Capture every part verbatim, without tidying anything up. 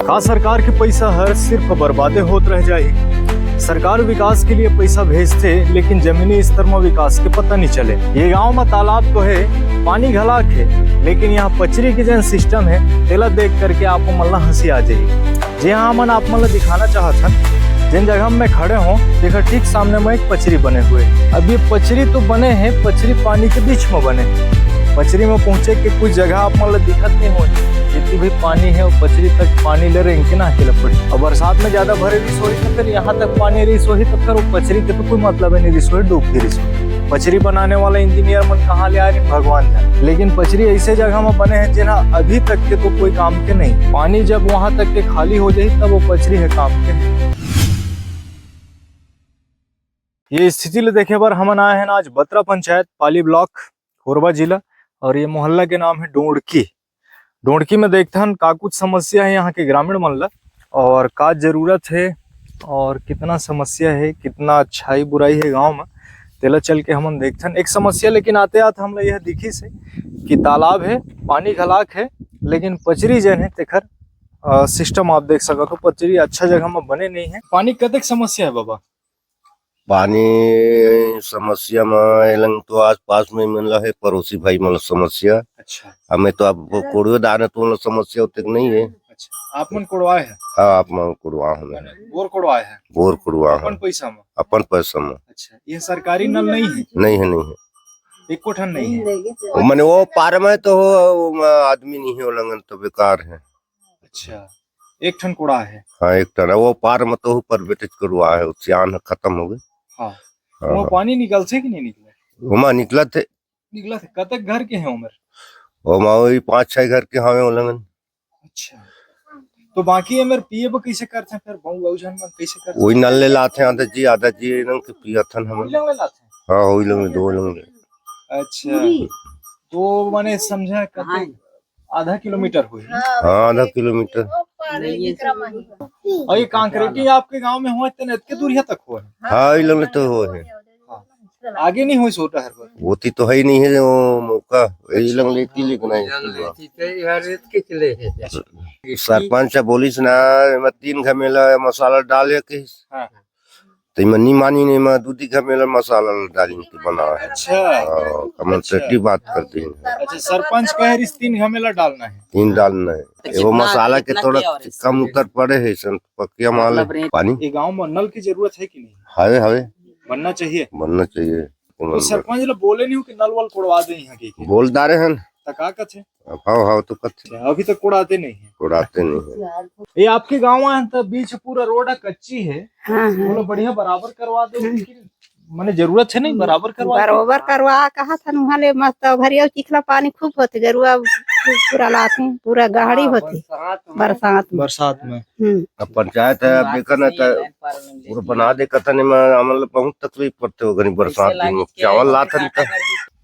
का सरकार के पइसा हर सिर्फ बर्बादे होत रह जाही? सरकार विकास के लिए पइसा भेजथे, लेकिन जमीनी स्तर म विकास के पता नइ चले। ये गांव म तालाब तो हे, पानी घलाक हे, लेकिन यहाँ पचरी के जेन सिस्टम हे, तेला देख करके आप मन ला हंसी आ जाही। जे हाँ, हमन आप मन ला दिखाना चाहत हन, जेन जगह में खड़े हों, तेकर ठीक सामने में एक पचरी बने हुए। अब ये पचरी तो बने हे, पचरी पानी के बीच में बने हे। पचरी में पहुंचे के कुछ जगह आप मन ला दिखत नहीं होही, जितनी भी पानी हे, वो पचरी तक पानी ले रेंग के ना अकेले पड़े। और बरसात में ज्यादा भरे रिस होही, तो फिर यहाँ तक पानी रिस होही, तो फिर वो पचरी के तो कोई मतलब ही नहीं, रिस होही, डूब के रिस होही। पचरी बनाने वाला इंजीनियर मन कहाँ ले आए रहे, भगवान जाने। लेकिन पचरी ऐसे जगह में बने हैं, जेन ह अभी तक के तो कोई काम के नहीं। पानी जब वहां तक के खाली हो जाही, तब वो पचरी है काम के। ये स्थिति ले देखे बर हमन आए हैं आज बतरा पंचायत, पाली ब्लॉक, कोरबा जिला, और ये मोहल्ला के नाम है डोंडकी। डोंडकी में देखथन का कुछ समस्या है यहाँ के ग्रामीण मन ला, और का जरूरत है, और कितना समस्या है, कितना अच्छाई बुराई है गांव में, तेला चल के हमन देखथन। एक समस्या लेकिन आते आते हमला यह दिखिस हे कि तालाब है, पानी घलाक है, लेकिन पचरी जेन है तेखर, अ, सिस्टम आप देख सकत हो, पचरी अच्छा जगह में बने नहीं है। पानी कतेक समस्या है बाबा? पानी समस्या म एलंग तो आसपास में मन ला है, पड़ोसी भाई मन ला समस्या। अच्छा। हमें तो अब कोड़ियो दाने तो मन ला समस्या होते नहीं है। अच्छा, आप मन कोड़वाए हैं? हाँ, आप मन कोड़वा हमें। बोर कोड़वाए हैं? बोर कोड़वा अपन है। पैसा में? अपन पैसा में। अच्छा, ये सरकारी नल नहीं है? नहीं है, नहीं है। एको ठन नहीं है? वो मने वो पार में तो हो, वो म-, आदमी नहीं है, वो लंगन तो बेकार है। अच्छा, एक ठन कोड़ा है? हाँ, एक ठन। वो पार में तो ऊपर बेटे कोड़वा है, वो सियान है, खत्म हो गए। हाँ। हाँ, वो हाँ। पानी निकल से कि नहीं निकले? ओमा निकलत हे। निकलत हे। कतक घर के हैं उमर? ओमा वही पाँच छह घर के हवे ओ लंगन। अच्छा, तो बाकी एमर पिए बर कइसे करथे फिर? बहु, बहु झन मन कइसे करथे? वही नल ले लाथे, आधा जी, आधा जी नल के पियथन हमन। वही लंग ले लाथे? हाँ, वही लंग ले, दो लंग ले। अच्छा, तो माने समझा कते हाँ। आधा किलोमीटर होही। हाँ, आधा किलोमीटर। और ये कंक्रीटिंग आपके गांव में होय तेन एतके दूरिया तक होय? हाँ, ई लंग ले तो होय हे। हाँ। आगे नहीं होय सोटा हर बार। वो ती तो है ही नहीं है वो मौका, यही लंग लेती लेकिन नहीं। सरपंच बोलिस ना, एमा तीन घमेला मसाला डाले के। हाँ। तो मैं नहीं मानी, नहीं मैं दूधी घमेला मसाला डाली के बना है। अच्छा। हाँ, कमन अच्छा। टट्टी बात करती है। अच्छा, सरपंच कहे रिस तीन घमेला डालना है। तीन डालना है। तो ये वो कितना, मसाला के कितना थोड़ा किया और कम इसमें? उतर पड़े है, सन पकिया माल मतलब है। रेट पानी। ये गांव में नल की जरूरत है कि नहीं? हवे, हवे। बनना चाहिए। बनना चाहिए। तो सरपंच ला बोले नहीं हो कि नल वल कोड़वा दे यहाँ के? बोल डारे हन। त का कथे? अब हाव, हाव तो कथे। अच्छा, अभी तक कोड़ाते नहीं है। कोड़ाते नहीं है। ये आपके गांव आए त बीच पूरा रोड है, कच्ची है। हाँ, हाँ। बोलो बढ़िया बराबर करवा दो, हाँ। लेकिन माने जरूरत है नहीं बराबर करवा दो। बरोबर करवा कहा था उहाँ ले मस्त भरिया चिखला पानी खूब होते, गरुआ पूरा लाते, पूरा गाड़ी हाँ, होती। बरसात में। बरसात में। बरसात में। हम्म। अब पंचायत है, अब देखा ना त पूरा बना दे कतने में, हमन ला बहुत तकलीफ पड़ते हो गनी बरसात दिन में। चावल लात नहीं था।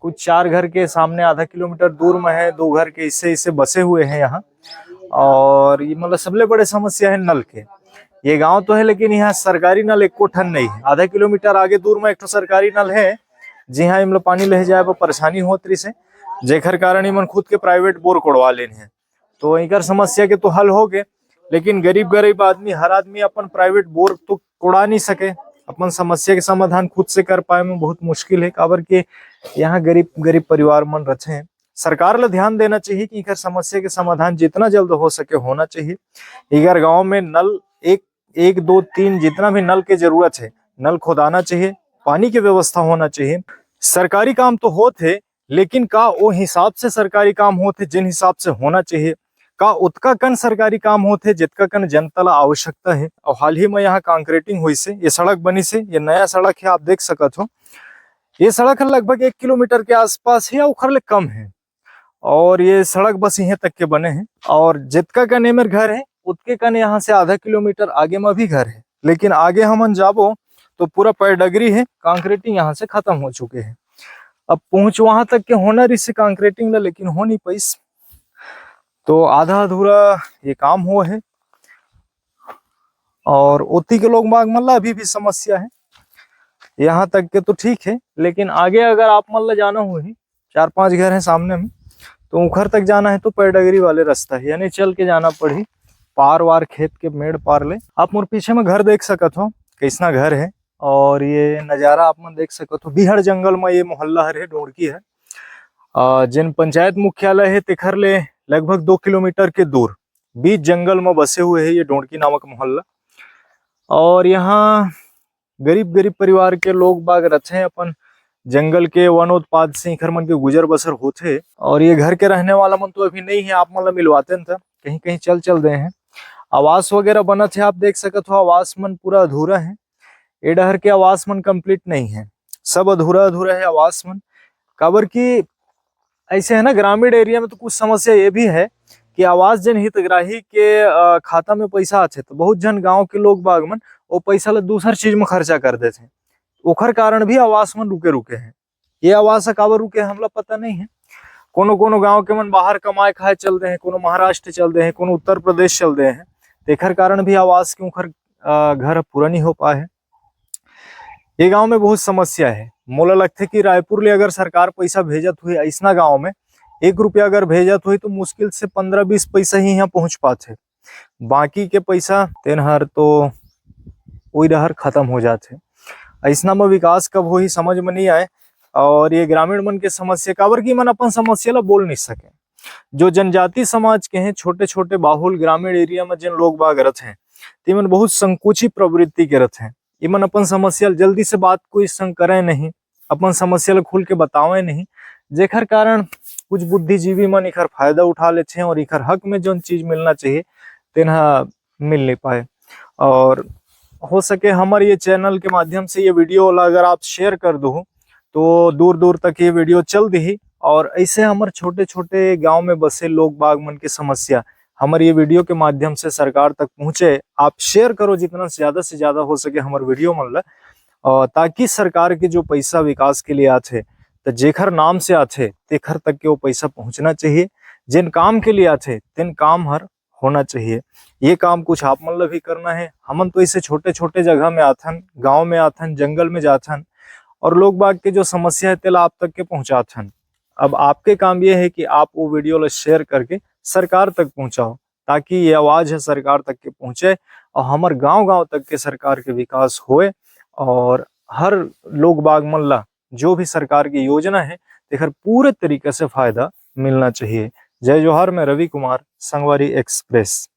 कुछ चार घर के सामने आधा किलोमीटर दूर में है, दो घर के इससे, इससे बसे हुए हैं यहाँ। और ये मतलब सबले बड़े समस्या है नल के। ये गांव तो है लेकिन यहाँ सरकारी नल एको ठन नहीं है। आधा किलोमीटर आगे दूर में एक ठो सरकारी नल है, जिहाँ इमला पानी ले जाए बर परेशानी होत रहिस हे, जेकर कारण इमन खुद के प्राइवेट बोर कोड़वा लेन है। तो इकर समस्या के तो हल हो गए, लेकिन गरीब गरीब आदमी, हर आदमी अपन प्राइवेट बोर तो कोड़ा नहीं सके, अपन समस्या के समाधान खुद से कर पाए में बहुत मुश्किल है, काबर के यहाँ गरीब गरीब परिवार मन रथे। सरकार ला ध्यान देना चाहिए कि इकर समस्या के समाधान जितना जल्द हो सके होना चाहिए। इकर गांव में नल एक, एक, दो, तीन जितना भी नल के जरूरत है, नल खोदाना चाहिए, पानी की व्यवस्था होना चाहिए। सरकारी काम तो होत है, लेकिन का ओ हिसाब से सरकारी काम होत हे, जिन हिसाब से होना चाहिए? का ओतका कन सरकारी काम होत हे, जितका कन जनता ला आवश्यकता हे? और हाल ही में यहाँ कंक्रीटिंग होइस हे, ये सड़क बनिस हे, ये नया सड़क है, आप देख सकत हो। ये सड़क ह लगभग एक किलोमीटर के आसपास हे, ओखर ले कम हे। और ये सड़क बस इहें तक के बने हे। और जितका कन एमेर घर हे, उतके कन यहाँ से आधा किलोमीटर आगे में भी घर हे। लेकिन आगे हमन जाबो, तो पूरा पैडगरी हे, कंक्रीटिंग यहाँ से खत्म हो चुके हे। अब पहुँच वहाँ तक के होना रिहिस हे कंक्रीटिंग ला, लेकिन हो नहीं पाइस। तो आधा अधूरा ये काम हुआ है। और ओती के लोग बाग मन ला अभी भी समस्या है। यहाँ तक के तो ठीक है, लेकिन आगे अगर आप मन ला जाना होही, चार पांच घर है सामने में, तो उखर तक जाना है तो पैडगरी वाले रास्ता है, यानी चल के जाना पड़ही। पार वार, खेत के मेड़ पार ले। आप मोर पीछे में घर देख सकत हो, कैसना घर है। और ये नजारा आप मन देख सकत हो, बिहड़ जंगल में ये मोहल्ला हरे, डोंड़की है। अ, जेन पंचायत मुख्यालय है, तेखर ले लगभग दो किलोमीटर के दूर बीच जंगल में बसे हुए है ये डोंड़की नामक मोहल्ला। और यहाँ गरीब गरीब परिवार के लोग बाग रथे, अपन जंगल के वनोत्पाद से इखर मन के गुजर बसर होथे। और ये घर के रहने वाला मन तो अभी नहीं है, आप मन ला मिलवाते हैं, कहीं कहीं चल चल दे हैं। आवास वगैरह बनत है, आप देख सकत हो, आवास मन पूरा अधूरा है। ए डहर के आवास मन कंप्लीट नहीं है, सब अधूरा अधूरा है आवास मन। काबर कि ऐसे है ना, ग्रामीण एरिया में तो कुछ समस्या ये भी है कि आवास जन हितग्राही के अ, खाता में पैसा आथे, तो बहुत झन गांव के लोग बाग मन वो पैसा ला दूसर चीज में खर्चा कर देथे। ओखर कारण भी आवास मन रुके रुके हैं। ये आवास ह काबर रुके, हमला पता नहीं है। कोनो कोनो गांव के मन बाहर कमाए खाए चल दे हैं, कोनो महाराष्ट्र चल दे हैं, कोनो उत्तर प्रदेश चल दे हैं, तेखर कारण भी आवास के उखर अ, घर पूरा नहीं हो पाए है। ये गांव में बहुत समस्या है। मोला लगथे कि रायपुर ले अगर सरकार पैसा भेजत हुई ऐसना गांव में, एक रुपया अगर भेजत हुई तो मुश्किल से पन्द्रह बीस पैसा ही यहाँ पहुंच पाथे। बाकी के पैसा तेन हर तो ओई डहर खत्म हो जाथे। ऐसना में विकास कब होही, समझ में नहीं आए। और ये ग्रामीण मन के समस्या, काबर कि मन अपन समस्या ला बोल नहीं सके। जो जनजाति समाज के हैं, छोटे छोटे बाहुल ग्रामीण एरिया में जिन लोग बाग रथ हैं, तेमन बहुत संकोची प्रवृत्ति के रथ हैं। इमन अपन समस्या ल जल्दी से बात कोई संग करे नहीं, अपन समस्या ल खुल के बतावे नहीं, जेखर कारण कुछ बुद्धिजीवी मन इखर फायदा उठा लेथे और इखर हक में जोन चीज मिलना चाहिए, तेन ह मिल नहीं पाए। और हो सके हमर ये चैनल के माध्यम से ये वीडियो ला अगर आप शेयर कर दो, तो दूर दूर तक ये वीडियो चल दी। और ऐसे हमर छोटे छोटे गांव में बसे लोग बाग मन के समस्या हमर ये वीडियो के माध्यम से सरकार तक पहुंचे। आप शेयर करो जितना से ज्यादा से ज्यादा हो सके हमर वीडियो मन ला, और ताकि सरकार के जो पैसा विकास के लिए आथे, तो जेखर नाम से आथे, तेखर तक के वो पैसा पहुंचना चाहिए। जिन काम के लिए आथे, तेन काम हर होना चाहिए। ये काम कुछ आप मन ला भी करना है। हमन तो इसे छोटे छोटे जगह में आथन, गांव में आथन, जंगल में जाथन, और लोग बाग के जो समस्या है, तेला आप तक के पहुंचाथन। अब आपके काम ये है कि आप वो वीडियो ला शेयर करके सरकार तक पहुंचाओ, ताकि ये आवाज है सरकार तक के पहुंचे और हमर गांव गांव तक के सरकार के विकास होए और हर लोग बाग मन ला जो भी सरकार की योजना है, तेखर पूरे तरीके से फायदा मिलना चाहिए। जय जोहार, मैं रवि कुमार, संगवारी एक्सप्रेस।